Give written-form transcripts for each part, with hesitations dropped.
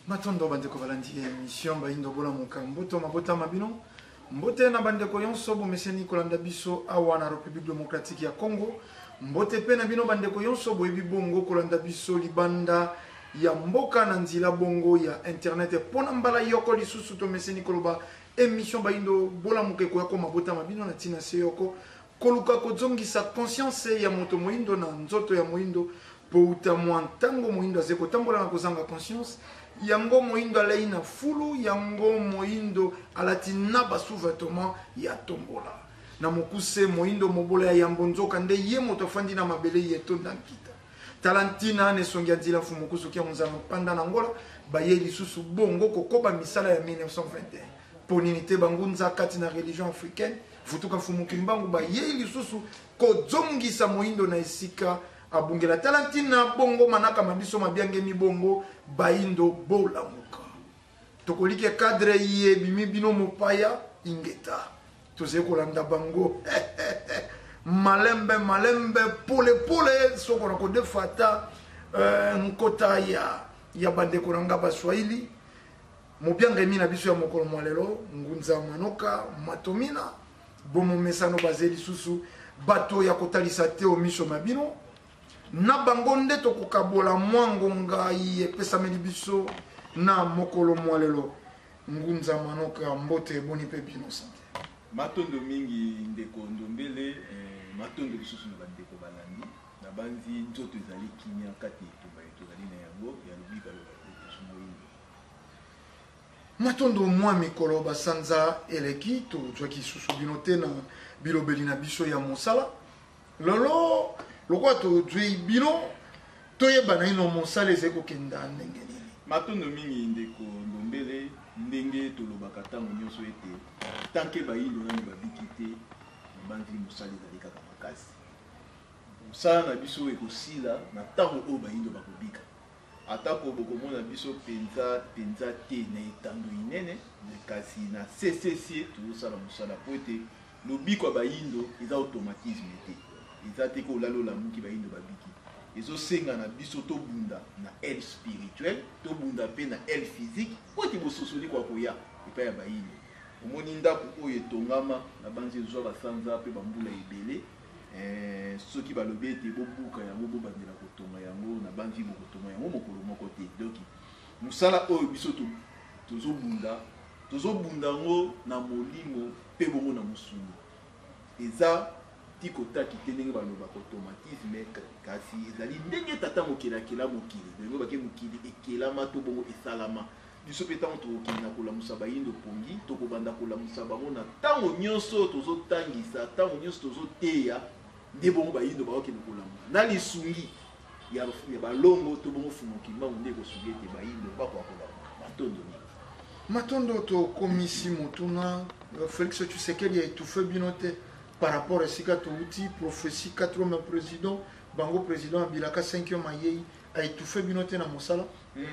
Matondo bandeko balandi ya emission Bayindo Bolamuka, mboto mabota ma bino, mbote na bandeko yonso bomeseni kolanda biso awa na Republique Democratique ya Congo, mbote pe na bino bandeko yonso boyebi bongo kolanda biso libanda ya mboka na nzila bongo ya internet. Pona mbala yoko lisusu tomeseni koloba emission Bayindo Bolamuka ekoya ko mabota ma bino na tina se yoko koluka kozongisa conscience ya moto moyindo na nzoto ya moyindo po uta mwa ntango moyindo aze kotambola na kozanga conscience yango moyindo alei na fulu yango moyindo alati na ba sous-vêtements ya tombola na mokuse moyindo mobola ya yambo nzoka nde ye moto afandi na mabele ye etonda nkita tala ntina na esongi ya nzila mfumu kusuki ya monzala mopanda na Angola baye lisusu bongo kokoba misala ya 1921 po nini te bangunza kati na religion africaine Vutuka Mfumu Kimbangu bayei lisusu kozongisa moyindo na esika abungela. Tala ntina bongo manaka ma biso mabiangemi bongo bayindo bolamuka. Tokolike cadre iye ebimi bino mopaya ingeta. Tozali kolanda bango malembe malembe pole pole soko na kodefa ata nkota ya bandeko na nga baswahili. Mobiangemi na biso ya mokolo mwa lelo, Ngunza Manoka Matomina, bomomesano baze lisusu bato ya kotalisa te o miso ma bino. Na bango nde tokokabola mwa ngonga iye epesameli biso na mokolo mwa lelo. Ngunza Manoka, mbote, boni mpe bino sante? Matondo mingi ndeko Ndombele, matondo lisusu na bandeko balandi. Nabanzi nzoto ezali kimia kati na etumba ye tozali na yango ya lobiko ya lobato moyindo. Matondo mwa mikolo basanza eleki tozwaki lisusu bino te na bilobeli na biso ya mosala. Lelo lokola tozwi bino, toyeba naino mosala ezali kokenda ndenge nini. Matondo mingi ndeko Ndombele, ndenge tolobaka ntango nyonso ete tanke bayindo nani babiki te, nabanzi mosala ezali kaka makasi. Mosala na biso ekosila na ntango oyo bayindo bakobika. Atako bokomona biso penza penza te na etando inene, kasi na se-se-se tozosala mosala po ete lobiko ya bayindo eza automatisme te. Eza te ke olali olamuki bayindo babiki. Ezosenga na biso tobunda na aile spirituelle, tobunda pe na aile physique po ete bososoli kwa koya epai ya bayindo. Omoni ndako oyo etongama, nabanzi ezwa basanza pe bambula ebele. Ee, soki balobi ete bobuka yango, bobandela kotonga yango, nabanzi bokotonga yango mokolo moko te. Donc, mosala oyo biso to, tozobunda, tozobunda yango na molimo mpe bongo na mosuni. Eza tikotaki te ndenge balobaka automatisme, kasi ezali ndenge Tata Mokeli akela mokili. Bolingi bake mokili ekelama to bongo esalama. Biso mpe ntango tokokende na kolamusa bayindo pongi, tokobanda kolamusa bango na ntango nyonso oyo tozotangisa, ntango nyonso tozoteya, nde bongo bayindo bakokende kolamuka na lisungi ya, ya balongo to bongo Fumu Kimbangu nde ekosunga ete bayindo bakoka kolamuka. Matondo mingi. Matondo, tokomisi motuna Felix Tshisekedi a étouffé bino te par rapport esika touti prophétie 4e président bango président abilaka 5e ayei a étouffé bino te na mosala?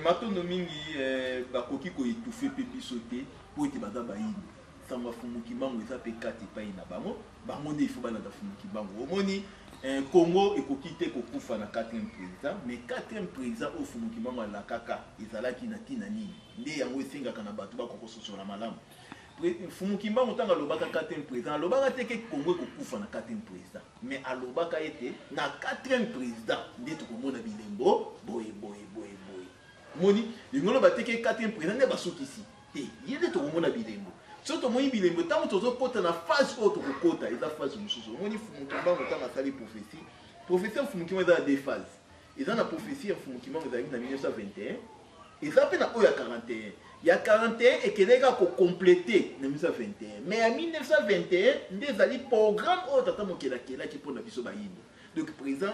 Matondo mingi, bakoki ko étouffer pe biso te po ete baza bayindo. Sango ya Fumu Kimbangu eza pe kati epayi na bango, bango nde il faut balanda Fumu Kimbangu. Omoni Congo ekoki te kokufa na quatrième president, mais quatrième president oyo Fumu Kimbangu alakaka ezalaki na tina nini? Nde yango esengaka na bato bakoka kososola malamu. Fumu Kimbangu tango alobaka quatrième president, alobaka te ke Congo ekokufa na quatrième president. Mais alobaka ete na quatrième president nde tokomona bilembo boye boye boye boye. Omoni, elingi oloba te ke quatrième president nde basukisi te, ye nde tokomona bilembo. Soki tomoni bilembo ntango tozokota na phase oyo tokokota eza phase mosusu. Omoni Mfumu Kimbangu ntango asali prophetie, prophetie ya Mfumu Kimbangu eza na deux phases. Eza na prophetie ya Mfumu Kimbangu ezalaki na 1921, eza pe na oyo ya 41. Ya 41 ekendeki kaka ko completer na 1921. Mais ya 1921 nde ezali programme oyo Tata Mokeli akelaki mpo na biso bayindo. Donc president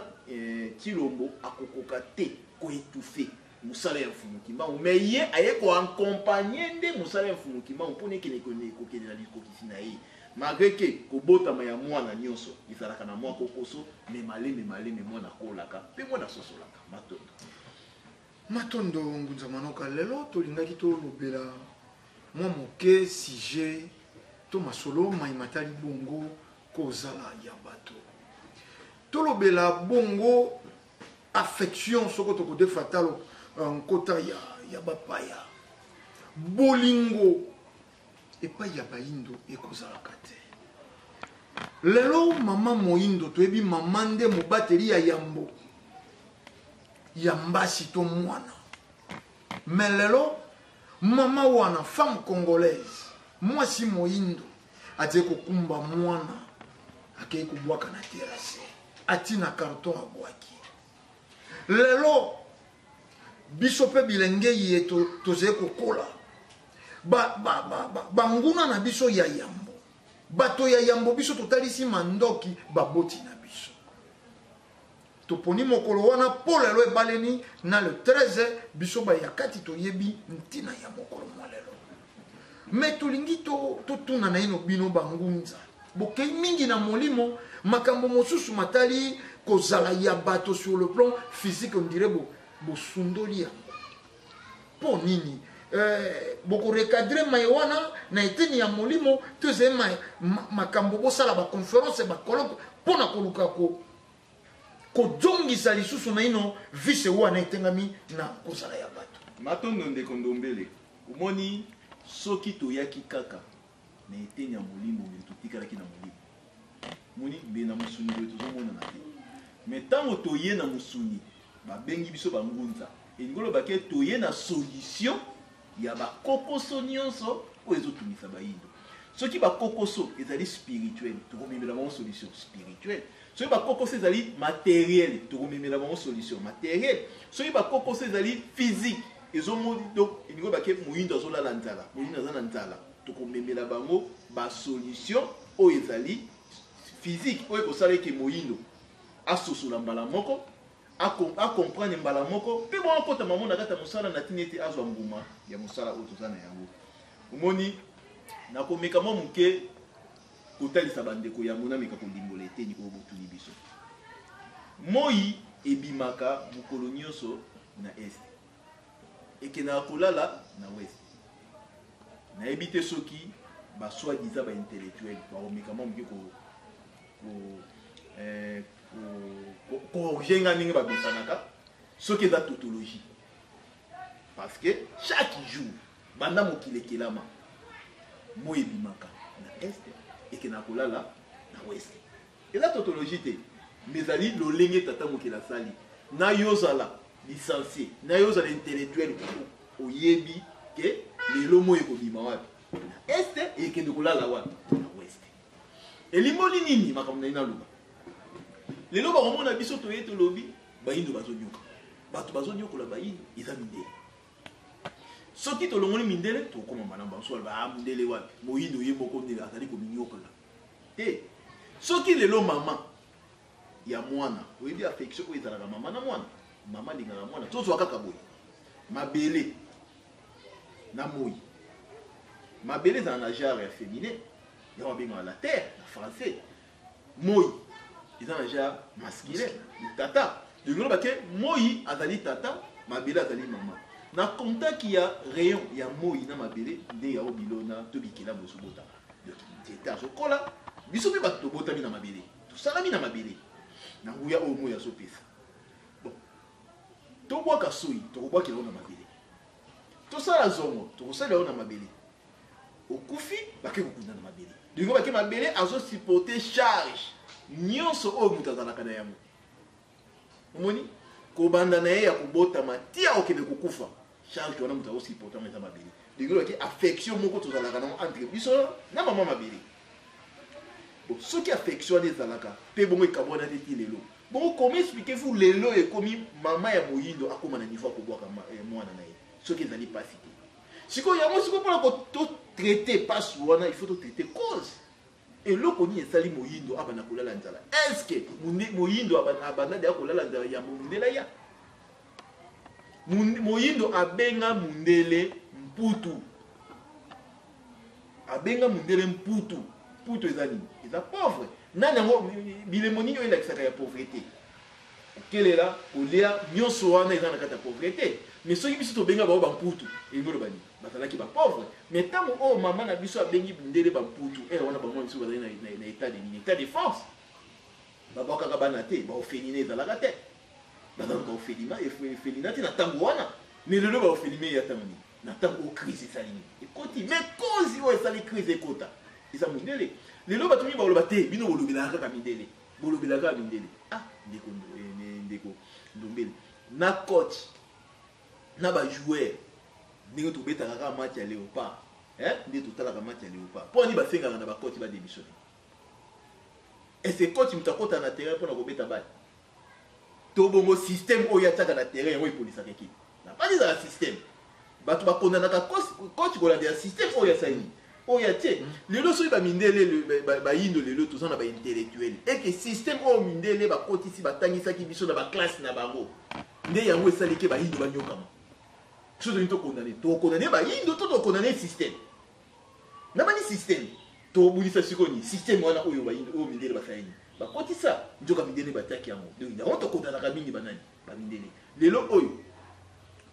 Tshilombo akokoka te ko etouffer mosala ya Mfumu Kimbangu, mais ye aye ko accompagner nde mosala ya Mfumu Kimbangu mpo na ekende kokende na likokisi na ye. Malgre que kobotama ya mwana nionso ezalaka na mwa kokoso, mais maleme maleme mwana akolaka mpe mwana asosolaka. Matondo. Matondo Ngunza Manoka, lelo tolingaki tolobela mwa moke sujet to masolo maye matali bongo kozala ya bato. Tolobela bongo affection soko tokodefa talo nkota ya, ya bapaya, bolingo epai ya bayindo ekozalaka te. Lelo mama moyindo, toyebi mama nde mobateli ya yambo ya mbasi to mwana. Mais lelo mama wana, femme congolaise, mwasi moyindo, atie kokumba mwana, akei kobwaka na terrasse, ati na carton, abwaki. Lelo biso mpe bilenge ye tozali kokola, banguna na biso ya yambo, bato ya yambo biso totalisi mandoki, baboti na biso. Toponi mokolo wana mpo lelo ebaleni na le 13. Biso baya kati toyebi ntina ya mokolo mwa lelo, me tolingi totuna na ino bino bangunza bokei mingi na molimo, makambo mosusu matali kozala ya bato sur le plan physique, on dirait bosundoli yango. Mpo nini bokorecadrer mai wana na eteni ya molimo to ezali makambo bosala baconférence, bacolloque mpo na koluka kozongisa lisusu naino vice wana etengami na kozala ya bato? Matondo, ndeko Ndombele. Omoni, soki toyaki kaka na eteni ya molimo, mbele totikalaki na molimo. Moni mbe na mosuni boye tozomonana te. Me ntango toye na mosuni, babengi biso bangunza, elingi oloba ke toye na solution ya bakokoso nyonso oyo ezotungisa bayindo. Soki bakokoso ezali spirituel, tokomemela bango solution spirituelle. Soki bakokoso ezali matériel, tokomemela bango solution matériel. Soki bakokoso ezali physique, ezomoni, donc elingi oloba ke moyindo azolala nzala, moyindo aza na nzala, tokomemela bango basolution oyo ezali physique, oyo ekosala eke moyindo asosola mbala moko, acomprendre mbala moko, mpe bongo akota mamo na kati ya mosala na ntina ete azwa mbuma ya mosala oyo toza na yango. Omoni, nakomeka mwa moke kotalisa bandeko yango, nameka kolimbola eteni oyo botuni biso. Moi ebimaka mokolo nyonso na est, ekendaka kolala na ouest. Nayebi te soki basoi-disant baintellectuel bakomeka mwa moke kocorriger nga ndenge babesanaka, soki eza tautologie, parce que chaque jour banda mokili ekelama, moi ebimaka na est, ekendaka kolala na ouest. Eza tautologie te, mais ezali lolenge tata mokili asali. Na yo ozala licencié, na yo ozala intellectuel, oyebi ke lelo moi ekobima wapi? Na est. Ekende kolala wapi? Na ouest. Elimboli nini? Makambo na ye naloba lelo, bakomona biso toye, tolobi bayindo bazonyoka bato, bazonyokola bayindo, eza mindele. Soki tolongoli mindele, tokokoma malamu. Bamosusu baloba: "Ah, mindele wapi? Moyindo ye moko nde azali kominyokola te." Soki lelo mama ya mwana, oyebi affection oyo ezalaka mama na mwana, mama alingaka mwana. Tozwa kaka boye, mabele na moi. Mabele ezala na genre ya féminin, yango babengaka la terre na français. Moi eza na genre masculin, tata. Lingi loba ke moi azali tata, mabele azali mama. Na contact ya rayon ya moi na mabele nde yango bilona to bikela bozobotama. Donc nzete azokola, biso mpe bato tobotami na mabele, tosalami na mabele na nguya oyo moi azopesa. Bon, tobwaka soyi, tokobwakela yango na mabele. Tosala zongo, tokosala yango na mabele. Okufi, bake kokunda na mabele. Lingo bake mabele azosupporter charge nyonso oyo moto azalaka na yango. Omoni, kobanda na ye ya kobotama tia okende kokufa, charge wana moto azosupporter yango eza mabele. Lingo bake affection moko tozalaka nango entre biso na mama mabele. Bon, soki affection wana ezalaka mpe bongo ekabwana te ti lelo, bongo comment expliquez-vous lelo ekomi mama ya moyindo akóma na niveau ya kobwaka mwana na ye, soki ezali pasi te? Sikoyo yango, sikoyo mpona totraiter pasi wana, il faut totraiter cause. Eloko nini esali moyindo abanda kolala nzala? Est-ce moyindo abanda deya kolala nzala yambo mondele aya? Moyindo abenga mundele mputu, abenga mundele mputu. Mputu eza nini? Eza pauvre. Nani yango? Bilembo nini oyo elakisaka ya pauvreté? Kokelela, kolia, nyonso wana eza na kati ya pauvreté. Mais soki biso tobenga bango bamputu, elingi oloba nini? Bazalaki bapauvre. Mais ntango oyo mama na biso abengi mindele bamputu, ere wana bango biso bazali na état de nini? État de force. Babwakaka bana te, baorphelinat ezalaka te, bazalaka orphelinat te na ntango wana. Mais lelo baofilme ya ntango nini? Na ntango oyo crise esali nini? Ekoti. Mais cause oyo esali crise ekota eza mondele. Lelo bato mingi bakoloba te, bino bolobelaka kaka mindele, bolobelaka kaka mindele. Ah, ndeko, ndeko Ndombele, na coach na bajoueur, ndenge tobetaka kaka match ya Léopard, eh? Nde totalaka match ya Léopard, mpo ani basengaka na bacoach badémissionne? Est-ce coach moto akota na terrain mpona kobeta balle, to bongo système oyo atiaka na terrain yango epolisaka équipe? Na bani ezala système, bato bakondanaka coach kolandela système oyo asali, oyo atie. Lelo soki bamindele, bayindo, lelo toza na baintellectuel eke système oyo mindele bakotisi, batangisaki biso na baclasse na bango, nde yango esali ke bayindo banyokama. Soki tolingi tokondane, tokondane bayindo to tokondane système na bani? Système tobundisa sikoyo nini? Système wana oyo bayindo, oyo mindele basali nini, bakotisa, nzoka mindele batiaki yango. Donc yango tokondanaka mingi banani? Bamindele. Lelo oyo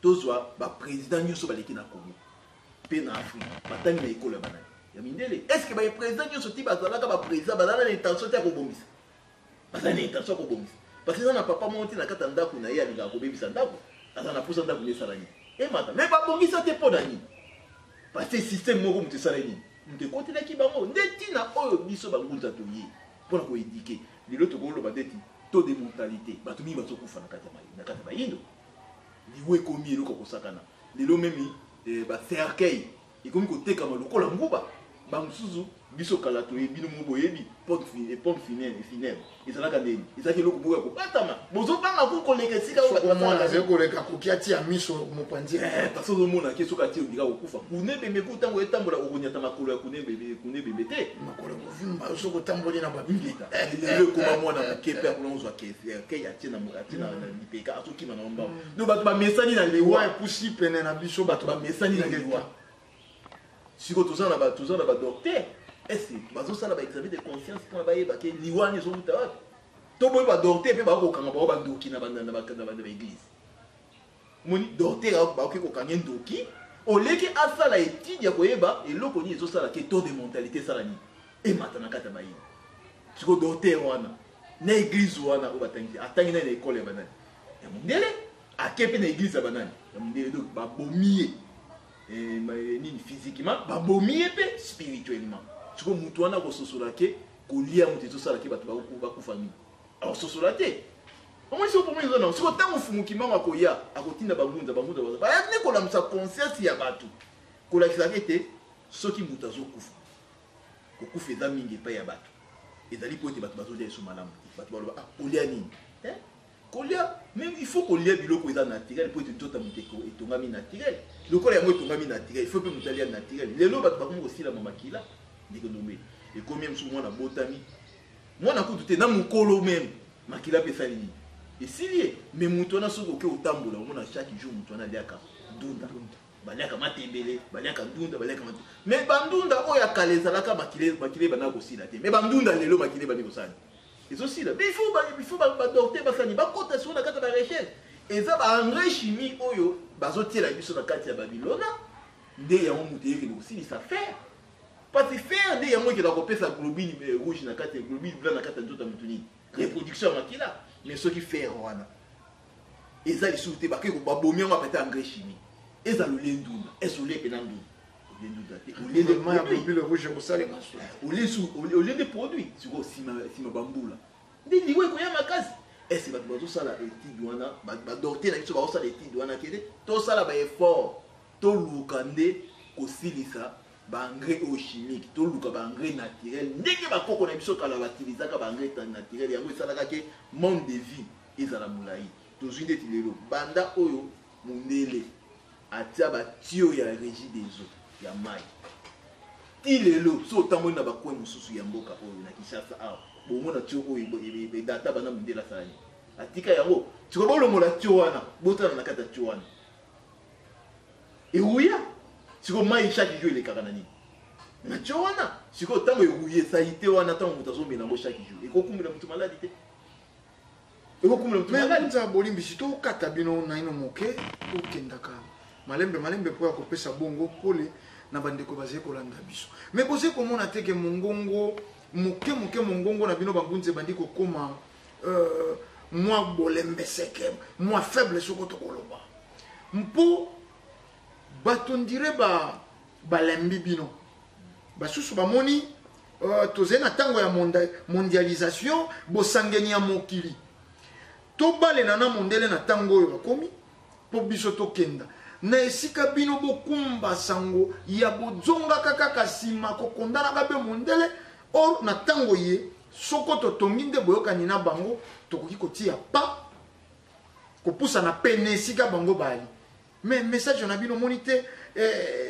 tozwa baprésident nyonso baleki na Congo mpe na Afrique, batangi na ekolo ya banani? Ya mindele. Est ce que baprésident nyonso ti bazalaka baprésident, bazala na intention te ya kobongisa? Bazala na intention ya kobongisa, parce que eza na papa moko te na kati ya ndako na ye alingaka kobebisa ndako. Aza na mposa ndako nde esala nini? Emata. Mais babongisa te. Mpo na nini? Parce que système moko moto esala nini, moto ekotelaki bango. Nde ntina oyo biso bangunza toye mpona koéduquer. Lelo tokoloba ndeti taux de mortalité, bato mingi bazokufa na kati ya bayindo. Liwa ekomi eloko ya kosakana. Lelo même bacercueil ekomi kotekama lokola nguba. Bamosusu, biso kala toyebi, bino mo boyebi, pompe funèbre ezalaka ndeni, ezalaki eloko moko ya kobatama, bozobanga ku koleka esika oyo bato mwana azali koleka, koki atia miso mopanzi. Parce ozomona ke soki atie, ondika kokufa. Kunebembe ku ntango etambola, okonyata makolo ya kunebembe te. Makolo kovimba soki otamboli na babingeta. Lelo ekoma mwana moke mpe akona kozwa kei, atie na lipeka, azokima na mbango. Donc bato bamesani na liwa. Epusi pene na biso. Bato bamesani na liwa. Sikoyo toza na badocteur, est-ce bazosala baexamen de conscience mpona bayeba ke liwa wana ezowuta wapi? To boyi badocteur mpe bakokanga bango bandoki na baeglise. Moni docteur bakoki kokanga ndoki, oleki asala étude ya koyeba eloko nini ezosala ke taux de mortalité esala nini, emata na kati ya bayini. Sikoyo docteur wana na église wana oyo batangi, atangi nani na ekole ya banani? Ya mondele. Ake mpe na église ya banani? Ya mondele. Donc babomi ye nini? Physiquement babomi ye, mpe spirituellement. Sikoyo motu wana akososola ke kolia moto ezosala ke bato bakufa mingi? Akososola te. Omoni siko problème eza nango. Sikoyo ntango Mfumu Kimbangu akoya, akotinda bangunza. Bangunza bayaki nde kolamusa conscience ya bato, kolakisaka ete soki moto azokufa, kokufa eza mingi epai ya bato, ezali po ete bato bazolia esu malamu te. Bato baloba: "Ah, kolia nini?" Kolia même, il faut kolia biloko eza naturel, po ete nzoto ya moto etongami naturel. Lokola yango etongami naturel, il faut mpe moto alia naturel. Lelo bato bakomi kosilama makila, ndeko Ndombe. Ekomi mosusu mwana botami, mwana kutu te, na mokolo même makila mpe esali nini? Esili ye. Mais moto wana, soki oke otambola, omona chaque jour moto wana aliaka ndunda, baliaka matembele, baliaka ndunda, baliaka mate. Mais bandunda oyo ya kala ezalaka makila ebandaka kosila te. Mais bandunda lelo, makila ebandi kosala, ezosila. Mais il faut badocteur basani bakota sikoyo na kati ya barecherche. Eza baengrais chimie oyo bazotiela biso na kati ya babilona, nde yango moto eyekende kosilisa fer, parce que fer nde yango ekenda kopesa globule rouge na kati ya globule blanc na kati ya nzoto ya motu, nini, reproduction ya makila. Mais soki fer wana eza lisusu te, bakei babomi yango, apete engrais chimie, eza lolie ndunda, ese olie mpena ndunda, olie ndunda te, olie nde ya globule rouge ekosalema. Olie nde produit. Sikoyo nsima bambula nde liwa ekoya makasi. Ese bato bazosala étude wana, badocteur na biso bazosala étude wana? Kende tosala baeffort, toluka nde kosilisa baengrais oyo chimique, toluka baengrais naturel, ndenge bakoko na biso kala bautilisaka baengrais naturel. Yango esalaka ke mode de vie ezala molai. Tozwi ndeti lelo, banda oyo mondele atia batuyau ya Régie des eaux ya mai, ti lelo so otamboli na bacoin mosusu ya mboka oyo, na Kinshasa awa, bomona tuyau oyo edata banda mondele asala nini, atika yango. Sikoyo bolongola tuyau wana, botala na kati ya tuyau wana eruya. Sikoyo mai chaque jour elekaka na nini? Na tuyau wana. Sikoyo ntango eruye esali te wana, ntango moto azomela yango chaque jour, ekokumbela moto maladi te? Ekokumbela moto maladi. Nza bolimbisi, tokata bino naino moke, tokendaka malembe malembe mpo ya kopesa bongo pole na bandeko bazali kolanda biso. Mais bozali komona te ke mongongo moke moke, mongongo na bino bangunzi ebandi kokóma mwa bolembeseke, mwa faible, soko tokoloba? Mpo bato ndire ba balembi bino. Basusu bamoni tozali na ntango ya mondialisation, bosangeni ya mokili. Tobalela na mondele na ntango oyo bakomi mpo biso tokenda na esika bino bokumba sango ya bozongaka kaka nsima kokondanaka be mondele. Or na ntango ye soko totongi nde boyokani na bango, tokoki kotia pa kopusana pene esika bango bali. Mais message na bino omoni te,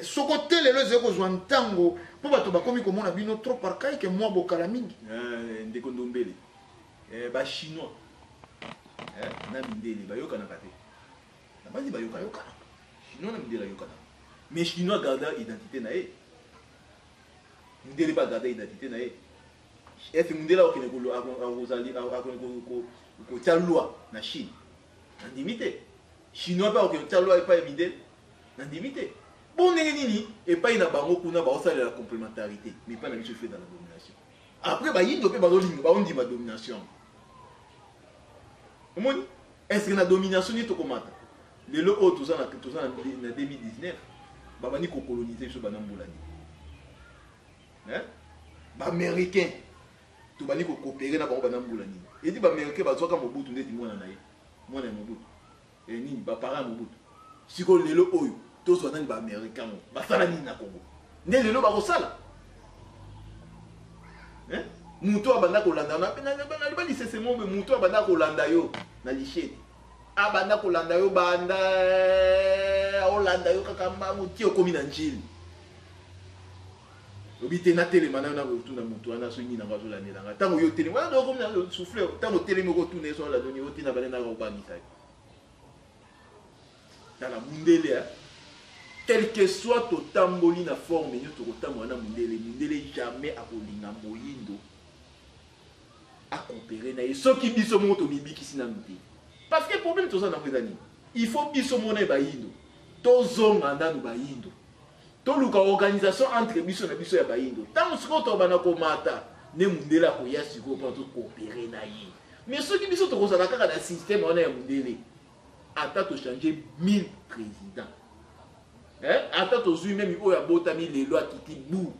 soko te lelo ezali kozwa ntango mpo bato bakomi komona bino trop archaïque, mwa bokala mingi. Ndeko Ndombele, Bachinois na mindele bayokanaka te. Na bandi bayokanaka. Chinois na mindele ayokanaka, mais Chinois garda identité na ye, mindele mpe agarda identité na ye. Ese mondele akokende kotia loi na Chine? Nandimi te. Chinois mpe akokende kotia loi epai ya mindele? Nandimi te. Mpo ndenge nini epai na bango kuna baosalela complémentarité, mais epai na biso efe dans la domination? Après bayindo mpe bazolinga, baondima domination yango. Omoni, est ce que na domination nini tokomata? Lelo oyo toza na 2019, babandi kocoloniser biso bana mbula nini, hein? Baaméricain tobandi kocoopérer na bango bana mbula nini? Edi Baaméricain bazwaka Mobutu ndeti mwana na ye, mwana ya Mobutu, nini, baparent ya Mobutu. Sikoyo lelo oyo tozwa nani? Baaméricain ngo basala nini na Congo nde lelo bakosala? Moto abanda kolanda naloba lisese mombe, moto abanda kolanda yo na lishete, abanda kolanda yo, banda olanda yo kaka mbangu ti okomi na Njili, obi te natelema nayo nakotuna moto wana soki nini nango azolandelanga. Ntango yo otelemi wana, okomi na souffle. Ntango otelemi, okotuna ye so olanda nini, otina bale naka kobangisa yo. Tala mundele, quel que soit totamboli na forme nyonso tokotambola na mundele, mundele jamais akolinga moyindo acoopérer na ye soki biso moko tomibikisi nanu te. Parce que problème toza nango eza nini? Il faut biso moko na ye bayindo tozonga nanu bayindo, toluka organisation entre biso na biso ya bayindo. Ntango sikoyo tobanda komata nde mundele akoya sikoyo mpona tocoopérer na ye. Mais soki biso tokozala kaka na système wana ya mundele, ata tochange 1000 président, ata tozwi même oyo abotami lelo akiti bu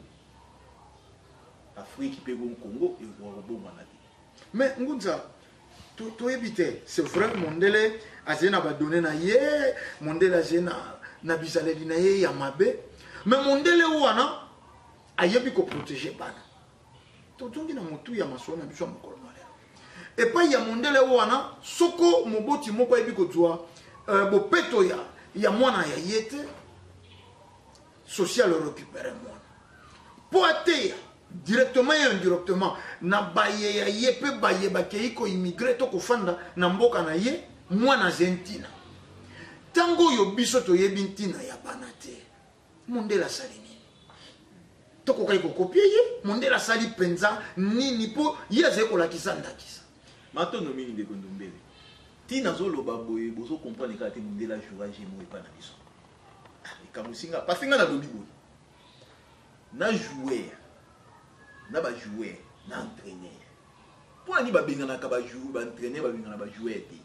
Afrique mpe Congo ekoka kobongwana te. Mais Ngunza, toyebi te. C'est vrai, mondele azali na badonnées na ye, mondele azali na bizaleli na ye ya mabe, mais mondele wana ayebi koprotéger bana. Tozongi na motu ya masolo na biso ya mokolo mwa lelo. Epai ya mondele wana, soko moboti moko ayebi kozwa bopeto ya mwana ya ye te, social récupère mwana mpo ateya directement et indirectement na baye ya ye mpe baye bakei koimmigrer to kofanda na mboka na ye. Mwana aze ntina. Ntango oyo biso toyebi ntina ya bana te, mondele asali nini? Tokokaki kocopier ye. Mondele asali mpenza nini mpo ye azali kolakisa ndakisa? Matondo mingi, ndeko Ndombele. Ntina azoloba boye, bozocomprendre kaka te. Mondele ajoura jeu moko epai na biso. Ekamwisi nga parce nga nalobi boye: na joueur na bajoueur na entraîneur, mpo nani babenganaka baentraîneur, babengana bajoueur te?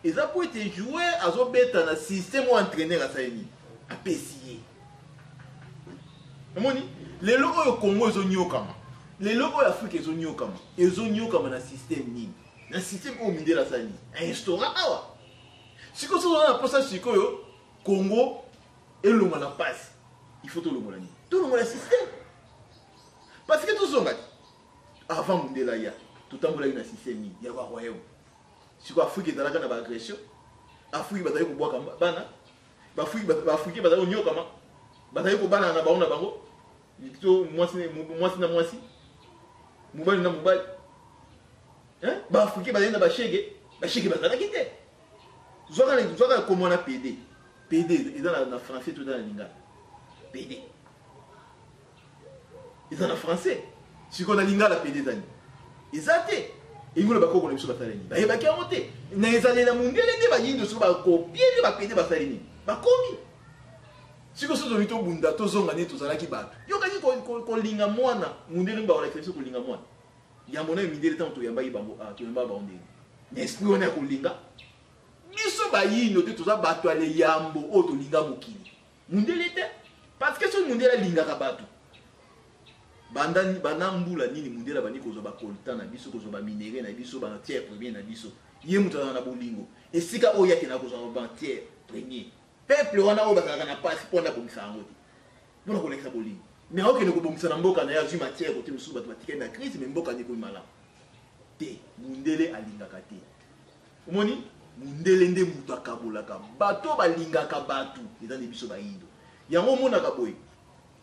Eza po ete joueur azobeta na système oyo entraîneur asali nini, apesi ye. Omoni lelo oyo Congo ezonyokama, lelo oyo Afrique ezonyokama, ezonyokama na système nini? Na système oyo mindele asali nini, ainstaura awa. Sikoyo soki oza na mposa sikoyo Congo elonga na mpasi, il faut tolongola nini? Tolongola système. Parce que tozonga te, avant mondele aya, totambolaki na système nini? Ya baroyaume. Sikoyo Afrique ezalaka na baagression, Afrique bazali kobwaka bana, Baafricain bazali konyokama, bazali kobalana na bango na bango, to mwasi na mwasi, mobali na mobali. Baafricain bazali na bashege, bashege bazalaki te. Zwaka kombo wana PD. PD eza na français to eza na lingala? PD eza na français. Sikoyo na lingala PD eza nini? Eza te. Elingi bakoko na biso basala nini? Bayebaki yango te. Na ezalela mondele nde bayindo siko bacopier nde bapédé, basali nini, bakomi. Sikoyo so tolingi tobunda, tozonga nde tozalaki bato. Yokaki kolinga mwana mondele, bakolakisa biso kolinga mwana yambo na yo. Mindele, ntango toyambaki bango, toyambaka bango ndenge na esprit wana ya kolinga. Biso bayindo te toza bato ya leyambo oyo tolinga mokili. Mundele te. Parce que soki mundele alingaka bato, banda banda mbula nini mundele abandi kozwa ba coltan na biso, kozwa ba minerais na biso, ba matières premières na biso. Ye moto azalaka na bolingo. Esika oyo ye akendaka kozwa ba matières premières. Peuple wana oyo bazalaka na pasi mpo wana abongisa yango te. Mpo na kolakisa bolingo. Mais akokende kobongisa na mboka na ye, azwi matière kote mosusu bato batikali na crise, mais mboka nde ekomi malamu. Te, mundele alingaka te. Omoni? Mundele nde mutu akabolaka bato oyo balingaka batu eza nde biso bayindo. Yango omonaka boye.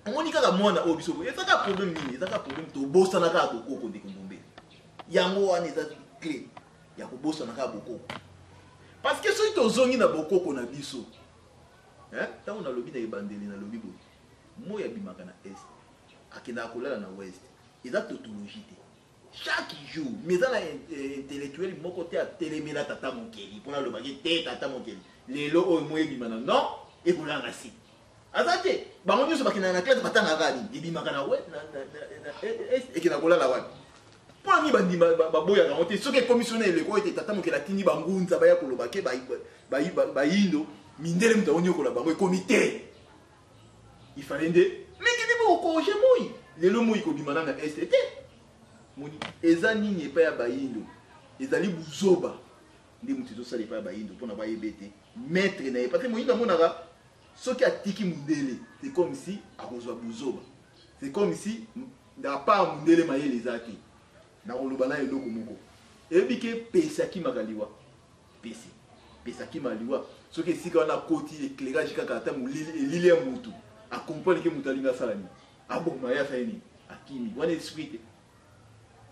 Omoni kaka mwana oyo biso boye. Eza kaka problème nini? Eza kaka problème tobosana kaka bokoko ndeko Ndombele. Yango wana eza clé ya kobosana kaka bokoko. Parce que soki tozongi na bokoko na biso, hein, tango nalobi na ebandeli nalobi boye, moi abimaka na est, akendaka kolala na ouest. Eza tautologie te. Chaque jour mais eza na intellectuel moko te atelemela tata mokeli pona aloba ke te tata mokeli lelo oyo moi ebima na nord ekolala na sud aza te bango nyonso bakendaka na classe batangaka kaka nini ebimaka na ouest na, na, na, na est ekenda kolala wapi mpo na nini bandima baboyaka yango te soki ekomi so na eleko ete tata mokeli atindi bangunza baya koloba ke bayindo mindele moto akonyokola bango ekomi te Il fallait nde mingi nde boko corriger moi. Lelo moi kobima na na est te. Moni eza nini epai ya bayindo? Ezali buzoba nde moto ezosala epai ya bayindo mpona bayeba ete maître na ye parce que moyindo amonaka soki atiki mundele c'est comme si akozwa buzoba, c'est comme si à part mundele mayele eza te. Nakoloba na eloko moko eyebi ke pesi akimaka liwa. Pesi pesi akima liwa soki esika wana akoti eclairage kaka ata molili elili ya mutu a comprendre ke mutu alingi asala nini aboma ye asali nini akimi wana esprit te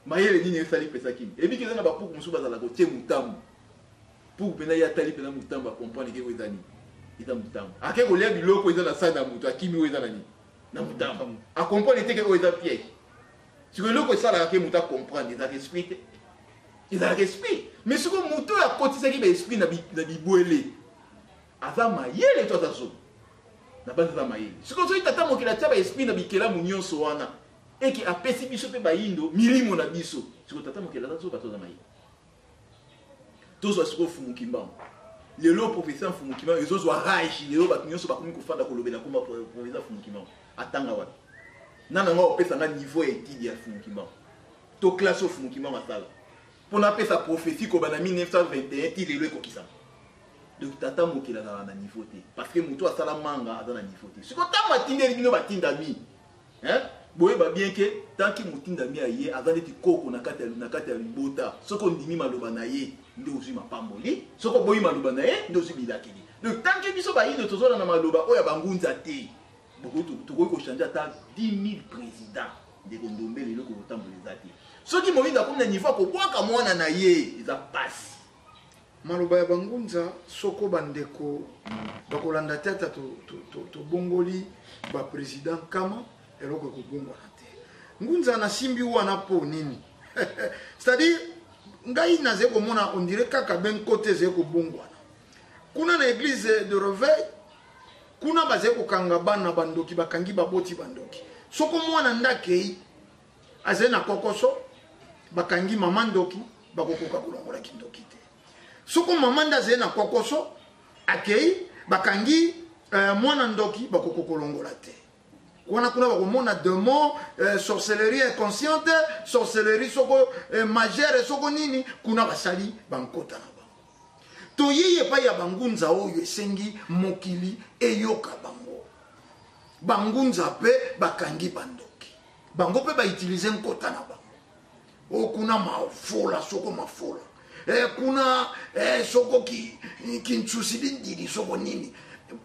mayele nini esali pesi akimi eyebi ke eza na bapuku mosusu bazala kotie mutambu puku mpena ye atali mpena mutambu a comprendre ke oyo eza nini eza mutambu ake kolia biloko eza na sani ya mutu akimi oyo eza na nini na mutambu a comprendre te ke oyo eza piège Sikoyo eloko esalaka ke moto a comprendre ezalaka esprit te. Ezalaka esprit. Mais sikoyo moto oyo akotisaki ba esprit na bibwele aza mayele to aza zoba? Na banzi aza mayele. Sikoyo soki tata mokili atia ba esprit na bikelamu nyonso wana eke apesi biso pe bayindo milimo na biso. Sikoyo tata mokili aza zoba to aza mayele? Tozwa sikoyo Mfumu Kimbangu. Lelo professeur Mfumu Kimbangu ezozwa rage. Lelo bato nyonso bakomi kofanda kolobela komba professeur Mfumu Kimbangu. Atanga wapi? Nani yango akopesa nga niveau ya etude ya Mfumu Kimbangu? To classe oyo Mfumu Kimbangu asala? Mpo napesa prophetie kobanda 1921 ti lelo ekokisama. Donc tata mokili azalaka na niveau te. Parce que moto asala manga aza na niveau te. Sikoyo ntango atindeli bino batindami, hein? Boyeba bien ke tant que motindami aye aza neti koko na kati ya na kati ya libota. Soki ondimi maloba na ye nde ozwi mapamboli, soki oboyi maloba na ye nde ozwi bilakeli. Donc tant que biso bayindo tozolanda maloba oyo ya bangunza te, tokoki ko changer ata 10 000 presidents. Ndeko Ndombele, eloko ekotambola eza te. Soki moyindo akomi na niveau ya kobwaka mwana na ye, eza pasi. Maloba ya bangunza soko ba ndeko bakolanda te ata tobongoli ba president nkama eloko ekobongwana te. Ngunza nasimbi wana po nini? C'est-à-dire ngai nazali komona on dirait kaka ben kote ezali kobongwana kuna na église de réveil kuna bazali kokanga bana bandoki bakangi baboti bandoki soko mwana nde akei azali na kokoso bakangi mama ndoki bakokoka kolongola kindoki te soko mama nde azali na kokoso akei bakangi euh, mwana ndoki bakokoka kolongola te wana kuna bakomona demon euh, sorcellerie inconsciente sorcellerie soko euh, majeure soko nini kuna basali bankota na bango toyei epai ya bangunza oyo esengi mokili eyoka bango bangunza mpe bakangi bandoki bango mpe bautilize nkota na bango o kuna mafola soko mafola e, kuna e, soko kinsusi bindili soko nini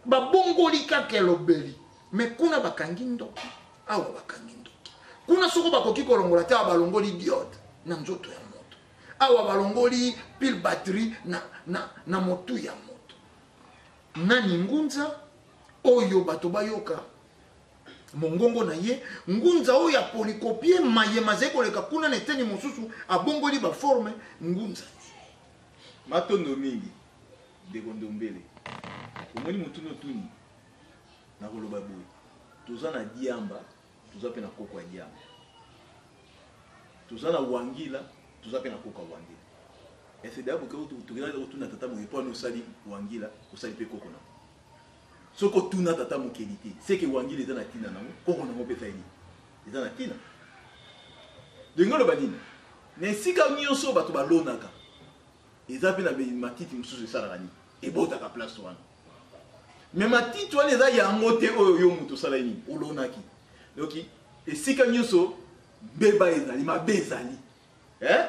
babongoli kaka elobeli me kuna bakangi ndoki awa bakangi ndoki kuna soko bakoki kolongola te awa balongoli diode na nzoto ya moto awa balongoli pile batterie na, na, na motu ya moto nani ngunza oyo bato bayoka mongongo na ye ngunza oyo apolikopie maye mazali koleka kuna na eteni mosusu abongoli baforme ngunza. Matondo mingi ndeko Ndombele. Omoni motuna otuni, nakoloba boye, toza na diamba, toza pe na koko ya diamba. Toza na wangila, toza pe na koko ya wangila. Ya CEDEAO tokendaki kotuna tata mokeli mpo wana osali wangila, osali mpe koko na soki otuna tata mokeli te, seke wangila eza na ntina nango, koko nango mpe esali nini? Eza na ntina. Ndenge oloba nini? Na esika nyonso bato balonaka, eza mpe na matiti mosusu esalaka nini? Ebotaka place wana. Mais matiti wana eza yango te oyo yo moto osalaki nini? Olonaki. Donc esika nyonso mbeba ezali, mabe ezali. Eh?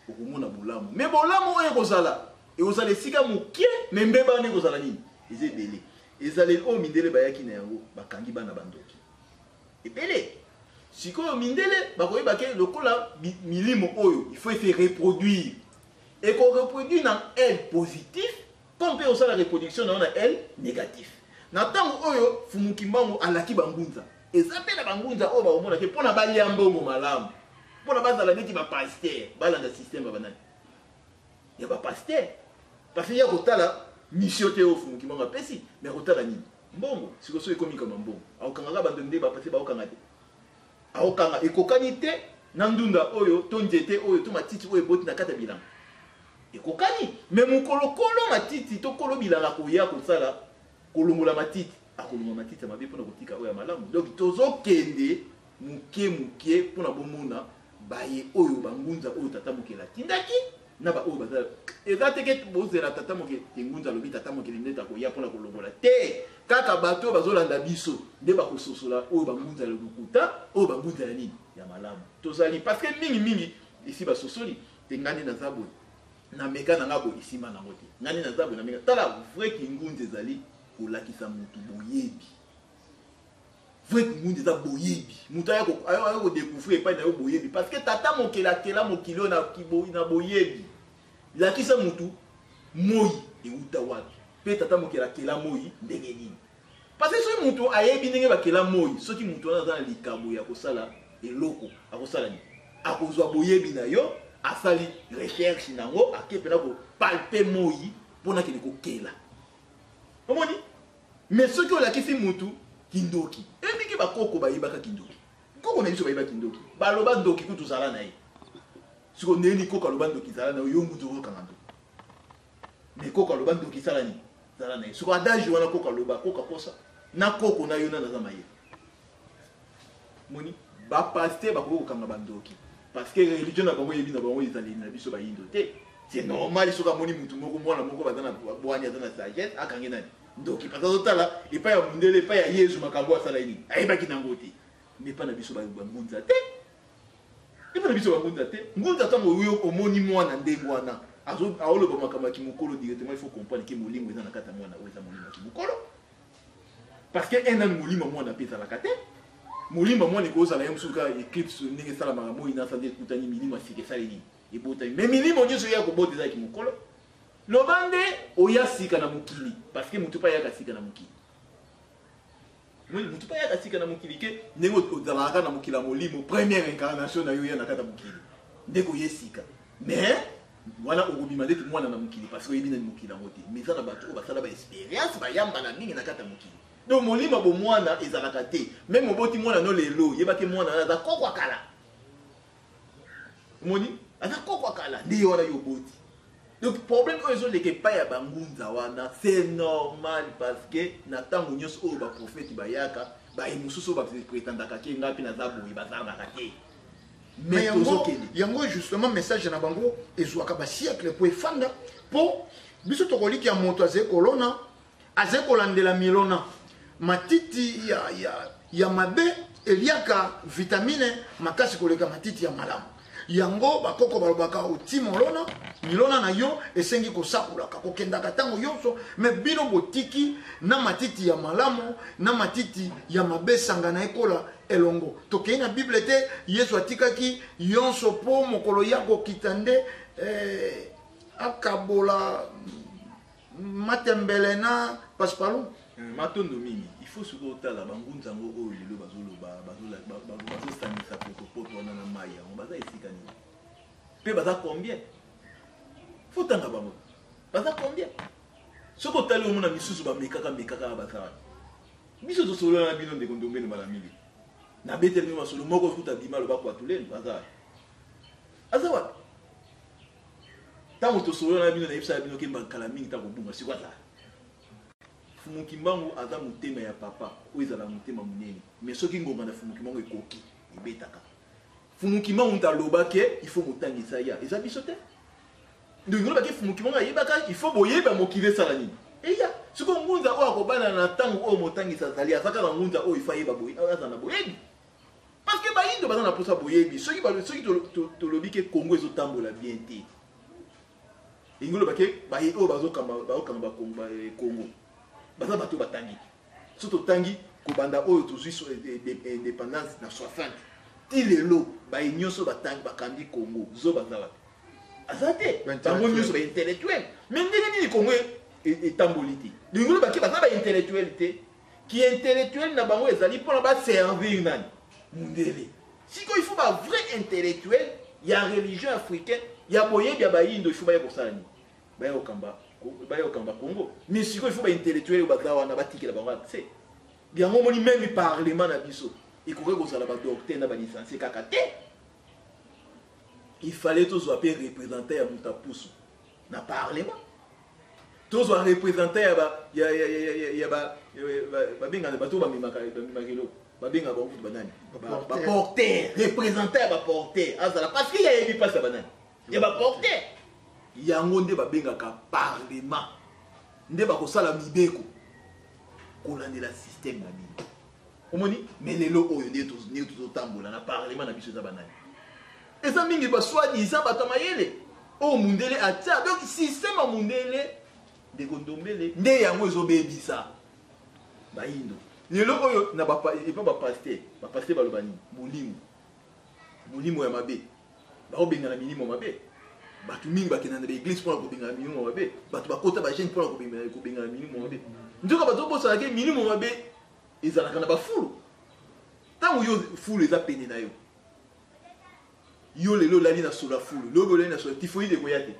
Okomona bolamu. Mais bolamu oyo ekozala, ekozala esika moke, mais mbeba wana ekozala nini? Eza ebele. Ezaleli oyo mindele bayaki na yango, bakangi bana bandoki. Ebele. Sikoyo mindele bakoyeba ke lokola milimo oyo, il faut se reproduire. Eko reproduire na aile positif, comme mpe osala reproduction na yo na aile négatif. Na ntango oyo Fumu Kimbangu alaki bangunza, eza mpe na bangunza oyo bakomona ke mpona balia mbongo malamu, mpona bazala neti ba pasteur, balanda système ya banani? Ya ba pasteur. Parce que ya kotala mission te oyo Fumu Kimbangu apesi, mais akotala nini? Mbongo. Sikoyo soki ekomi kama mbongo, akokangaka bandoki nde ba pasteur bakokanga te. Akokanga ekokani te na ndunda oyo to nzete oyo to matiti oyo eboti na kati ya bilanga. Ekokani. Mais mokolo kolo matiti to kolo bilanga akoya kosala kolongola matiti, akolongola matiti ya mabe mpona kotika oyo ya malamu. Donc tozokende moke moke mpona bomona baye oyo bangunza oyo tata mokeli atindaki na ba oyo baza. Eza te ke bozela tata mokeli te, ngunza alobi tata mokeli nde takoya mpona kolongola te. Kaka bato oyo bazolanda biso nde bakososola oyo bangunza ya lokuta, oyo bangunza ya nini? Ya malamu. Tozali parce que mingi mingi esi basosoli te, ngai nde naza boye, nameka na nga boye, esimba nango te, ngai nde naza boye, nameka. Tala, vrai kingunza ezali kolakisa motu boyebi. Vrai kingunza eza boyebi. Moto aya kodécouvrir epai na yo boyebi, parce que tata mokeli akela mokili oyo na boyebi. Lakisa motu moi euta wapi, mpe tata mokeli akela moi ndenge nini. Parce que soki motu ayebi ndenge bakela moi, soki motu wana aza na likabo ya kosala eloko, akosala nini? Akozwa boyebi na yo, asali recherche nango, ake mpena kopalpe moi mpona akende kokela. Omoni? Mais soki olakisi mutu kindoki, ebiki bakoko bayebaka kindoki. Koko na biso bayeba kindoki. Baloba ndoki kutu zala na ye. Siko ndeni koko aloba ndoki zala na yo, yo mutu okokanga ndoki. Mais koko aloba ndoki sala nini? Zala na ye. Siko adage wana koko aloba, koko akosa. Na koko na yo na naza mayele. Moni ba pasteur bakoki kokanga bandoki parce que religion na bango yebi na bango ezaleli na biso bayindo te. C'est normal soki amoni mutu moko mwana moko baza na bwani aza na sagesse akange nani ndoki, parce que azotala epai ya mundele epai ya Yezu makambo asala nini ayebaki nango te. Mais epai na biso bangunza te, epai na biso bangunza te. Ngunza ntango oyo omoni mwana ndenge wana aoloba makambo ya kimokolo directement, il faut comprendre ke molimo eza na kati ya mwana oyo eza molimo ya kimokolo. Parce que un an molimo mwana mpe ezalaka te. Molimo mwana ekozala ye mosusu kaka eclipse ndenge esalamaka moi na sanza ekutani, milimo ya sika esali nini? Ebotami. Mais milimo nyonso ya kobota eza ya kimokolo. Loba nde oya sika na mokili, parce que motu mpe ayaka sika na mokili. Motu mpe ayaka sika na mokili ke ndenge ozalaka na mokili ya molimo, première incarnation na yo ya na kati ya mokili nde koye sika. Mais wana okobima ndeti mwana na mokili parce que oyebi nani mokili yango te. Mais eza na bato oyo basala ba expérience bayambana mingi na kati ya mokili. Donc molimo ya bomwana ezalaka te. Même oboti mwana no lelo, yebaki mwana wana aza koko akala. Omoni? Aza koko akala nde ye wana yo oboti. Donc problème oyo ezoleka epai ya bangunza wana c'est normal, parce que na ntango nyonso oyo baprofete bayaka, baye mosusu oyo baprétendaka ke ngai mpe naza boye bazalaka te. Mais yango, yango justement message na bango ezwaka basiècle po efanda, po biso tokoliki ya moto azali kolona, azali kolandela milona matiti ya mabe eliaka vitamine makasi koleka matiti ya malamu. Yango bakoko balobaka oti molona, milona na yo esengi kosakolaka, kokendaka ntango nyonso. Me bino botiki na matiti ya malamu na matiti ya mabe sangana ekola elongo. Tokei na Bible te, Yesu atikaki yonso po mokolo ya kokita nde akabola matembele na paspalu. Matondo mingi. Il faut sikoyo otala bangunza yango oyo lelo bazoloba, bazosangisa potopoto wana na mai yango, baza esika nini mpe baza combien? Faut tanga bango baza combien. Soki otali omona misusu bamekaka mekaka baza wapi. Biso tosolola na bino ndeko Ndombele mbala mingi, nabeteli bino masolo moko kuta bima aloba kwatulenu aza wapi, aza wapi. Ntango tosolola na bino, nayebisaka bino ke kala mingi ta kobunga. Sikoyo aza Fumu Kimbangu, aza motema ya papa oyo ezala motema monene. Mais soki ngonga na Fumu Kimbangu ekoki, ebetaka. Fumu Kimbangu moto alobake il faut motangisa ya eza biso te. Donc olobaki Fumu Kimbangu ayebaka il faut boyeba mokili esala nini eya. Sikoyo ngunza oyo akobana na ntango oyo motangisa azali, aza kaka ngunza oyo il faut ayeba boye, aza na boyebi, parce que bayindo baza na mposa boyebi. Soki tolobi ke Congo ezotambola bien te, elingi oloba ke baye oyo bazokamba, bazokamba Congo baza bato batangi. So totangi kobanda oyo tozwi indépendance na 60 ti lelo, baye nyonso batangi bakambi Congo zo baza wapi? Aza te. Bango nyonso baintellectuel. Mais ndenge nini Congo etamboli te? Lingi oloba ke baza baintellectuel te. Ki intellectuel na bango ezali mpona baservir nani? Mundele. Sikoyo il faut bavrai intellectuel ya religion africaine, ya boyebi ya bayindo. Il faut baya kosala nini? Baya kokamba Congo. Mais sikoyo il faut baintellectuel oyo baza wana batikela bango accès. Yango omoni, même parlement na biso ekoki kozala badocteur na balicencié kaka te. Il fallait tozwa mpe représentant ya moto apusu na parlement, tozwa représentant ya ba ya ya ya ya ya ba babengana bato bamemaka eloko, babengaka bango kutu banani? Baporter. Représentant ya baporter azala, parce que yayebi mpasi ya banani, ya baporter. Yango nde babengaka parlement, nde bakosala mibeko kolandela système na bino. Omoni, mais lelo oyo nde tozotambola na parlement na biso, eza banani? Eza mingi basoi-disant bato ya mayele oyo mundele atia. Donc système ya mundele, ndeko Ndombele, nde yango ezobebisa bayindo lelo oyo. Na epa bapasteur, bapasteur baloba nini? Molimo, molimo ya mabe, baobengana milimo mabe. Bato mingi bakenda na baeglise mpona kobengana milimo mabe. Bato bakota bajeûne mpona kobengana milimo mabe. Nzoka bazobosana ke milimo mabe ezalaka na bafulu. Ntango yo fulu eza pene na yo, yo lelo olali na solo ya fulu, lobi olali na solo, typhoïde ekoya te?